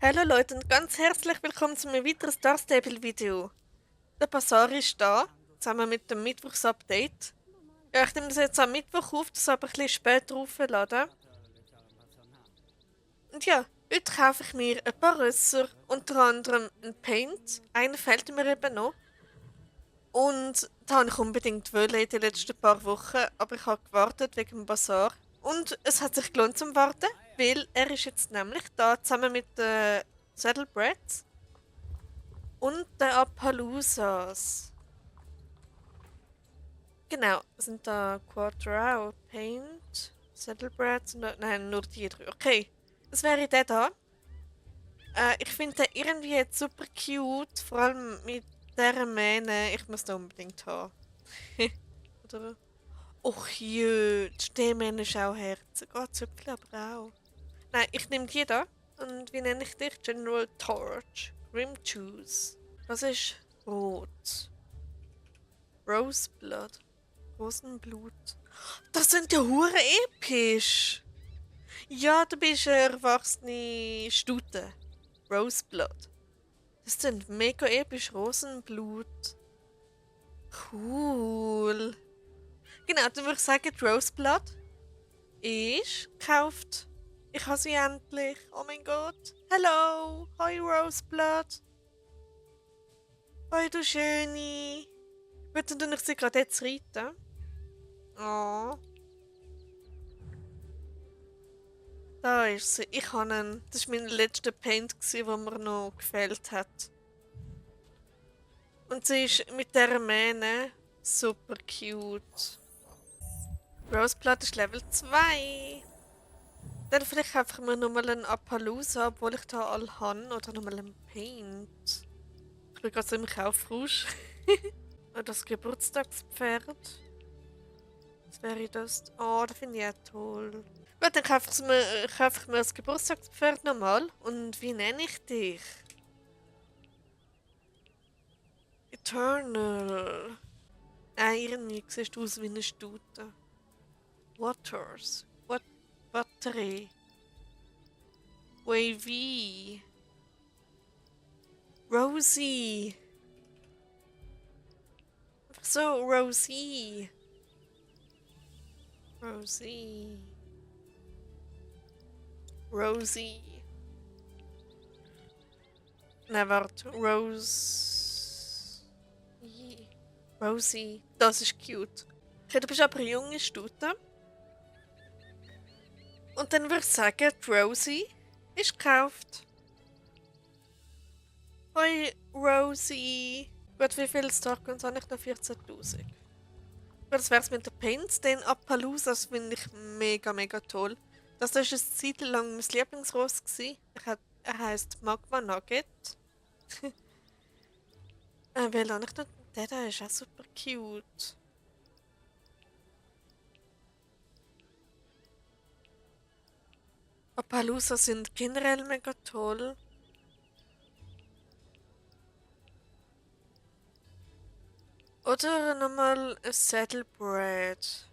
Hallo Leute und ganz herzlich willkommen zu einem weiteren Star Stable Video. Der Basar ist da, zusammen mit dem Mittwochsupdate. Ja, ich nehme das jetzt am Mittwoch auf, das aber ein bisschen später aufladen. Und ja, heute kaufe ich mir ein paar Rösser, unter anderem ein Paint. Einen fehlt mir eben noch. Und da habe ich unbedingt wollen in den letzten paar Wochen, aber ich habe gewartet wegen dem Basar. Und es hat sich gelohnt zum Warten, weil er ist jetzt nämlich da, zusammen mit den Saddlebrats. Und der Appaloosas. Genau, sind da Quadrao, Paint, Saddlebrats und nein, nur die drei. Okay, das wäre der da. Ich finde den irgendwie jetzt super cute, vor allem mit dieser Mähne. Ich muss den unbedingt haben. Oder? Och jö, die Stehmähne ist auch Herzen. Geht Zöpfchen aber auch. Nein, ich nehme die da. Und wie nenne ich dich? General Torch. Grim Juice. Was ist rot? Roseblood. Rosenblut. Das sind ja hure episch. Ja, du bist eine erwachsene Stute. Roseblood. Das sind mega episch. Rosenblut. Cool. Genau, dann würde ich sagen, die Roseblood ist gekauft. Ich habe sie endlich. Oh mein Gott. Hello. Hi Roseblood. Hi du Schöne. Bitte du ich sie gerade jetzt reiten? Oh. Da ist sie. Ich habe einen. Das war mein letzter Paint, der mir noch gefällt hat. Und sie ist mit dieser Mähne super cute. Roseblood ist Level 2. Dann vielleicht einfach mir nochmal einen Appaloosa, obwohl ich da alle habe. Oder nochmal einen Paint. Ich bin gerade so im Kaufrausch. Und das Geburtstagspferd. Was wäre das? Oh, das finde ich auch toll. Gut, dann kaufe ich mir das Geburtstagspferd nochmal. Und wie nenne ich dich? Eternal. Irgendwie siehst du aus wie eine Stute. Waters. Watery. Wavy. Rosie. Einfach so, Rosie. Rosie. Rosie. Nein, warte. Rosie. Das ist cute. Okay, du bist aber eine junge Stute. Und dann würde ich sagen, die Rosie ist gekauft. Hoi, Rosie. Gut, wie viele Starcoins habe ich noch? 14.000. Das wär's mit den Paints. Den Appaloosas finde ich mega, mega toll. Das war eine Zeit lang mein Lieblingsross. Er heisst Magma Nugget. Weil habe ich noch... Der da ist auch super cute. Appaloosas sind generell mega toll. Oder nochmal ein Saddlebred.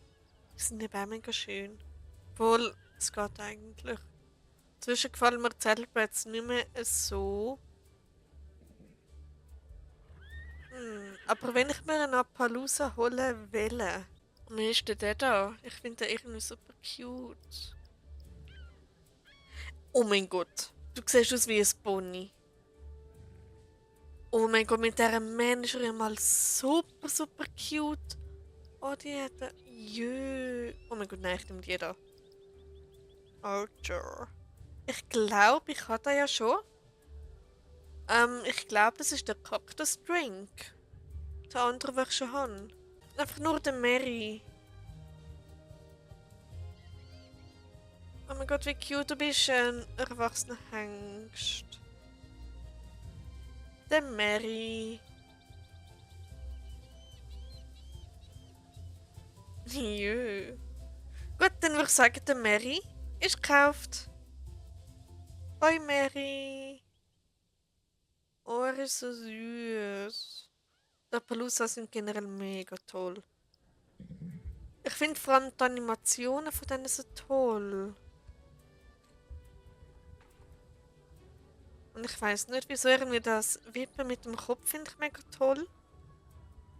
Die sind eben auch mega schön. Obwohl, es geht eigentlich. Inzwischen gefallen mir die Saddlebreds nicht mehr so. Aber wenn ich mir einen Appaloosa holen will, wie ist denn der da? Ich finde den irgendwie super cute. Oh mein Gott, du siehst aus wie ein Pony. Oh mein Gott, mit dieser Mähne ist er ja mal super, super cute. Oh, die hat er. Jö. Oh mein Gott, nein, ich nehme die da. Archer. Ich glaube, ich hatte ja schon. Ich glaube, das ist der Cactus Drink. Der andere, den ich schon habe. Einfach nur der Mary. Oh mein Gott, wie cute du bist, ein erwachsener Hengst. Der Mary. Jö. Gut, dann würde ich sagen, der Mary ist gekauft. Hoi Mary. Oh, er ist so süß. Die Appaloosas sind generell mega toll. Ich finde vor allem die Animationen von denen so toll. Und ich weiß nicht, wieso irgendwie das Wippen mit dem Kopf finde ich mega toll.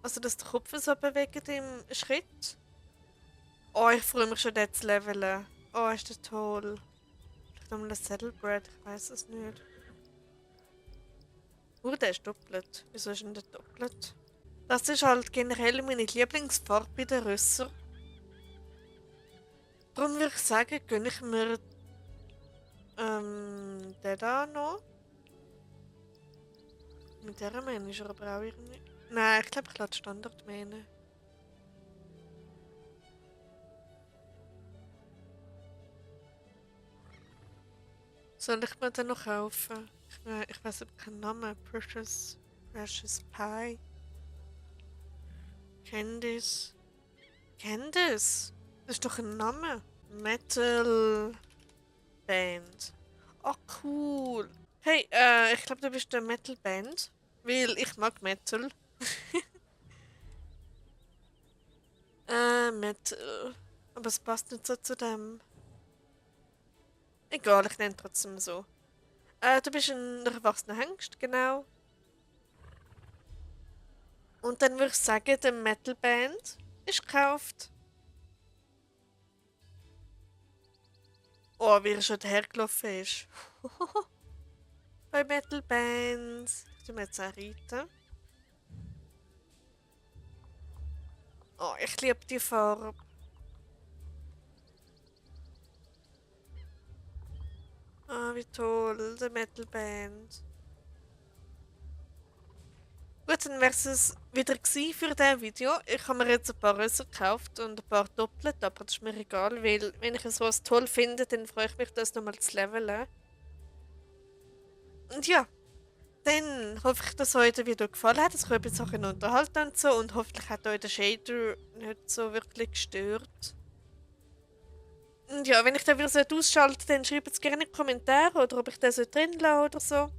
Also, dass der Kopf so bewegt im Schritt. Oh, ich freue mich schon, dort zu leveln. Oh, ist das toll. Vielleicht nochmal ein Saddlebred, ich weiß es nicht. Der ist doppelt. Wieso ist denn der doppelt? Das ist halt generell meine Lieblingsfarbe bei den Rösser. Darum würde ich sagen, gönne ich mir den da noch. Mit dieser Mähne ist er aber auch irgendwie... Nein, ich glaube, ich lasse Standardmähne. Soll ich mir den noch kaufen? Ich weiß aber keinen Namen. Precious Pie. Candice. Candice? Das ist doch ein Name. Metal Band. Oh, cool. Hey, ich glaube, du bist eine Metal Band. Weil ich mag Metal. Metal. Aber es passt nicht so zu dem. Egal, ich nenne trotzdem so. Du bist ein erwachsener Hengst, genau. Und dann würde ich sagen, die Metal Band ist gekauft. Oh, wie er schon hergelaufen ist. Bei Metal Bands. Ich tue mir jetzt auch reiten. Oh, ich liebe die Farbe. Ah, wie toll, die Metal Band. Gut, dann wäre es wieder gewesen für dieses Video. Ich habe mir jetzt ein paar Rösser gekauft und ein paar doppelt, aber das ist mir egal, weil wenn ich sowas toll finde, dann freue ich mich, das nochmal zu leveln. Und ja, dann hoffe ich, dass euch das Video gefallen hat, dass ich euch ein bisschen unterhalten und so und hoffentlich hat euch der Shader nicht so wirklich gestört. Und ja, wenn ich den wieder ausschalten sollte, dann schreibt es gerne in die Kommentare oder ob ich den drin lasse oder so.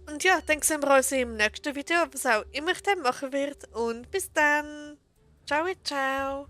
Und ja, dann sehen wir uns im nächsten Video, was auch immer ich dann machen werde. Und bis dann. Ciao, ciao.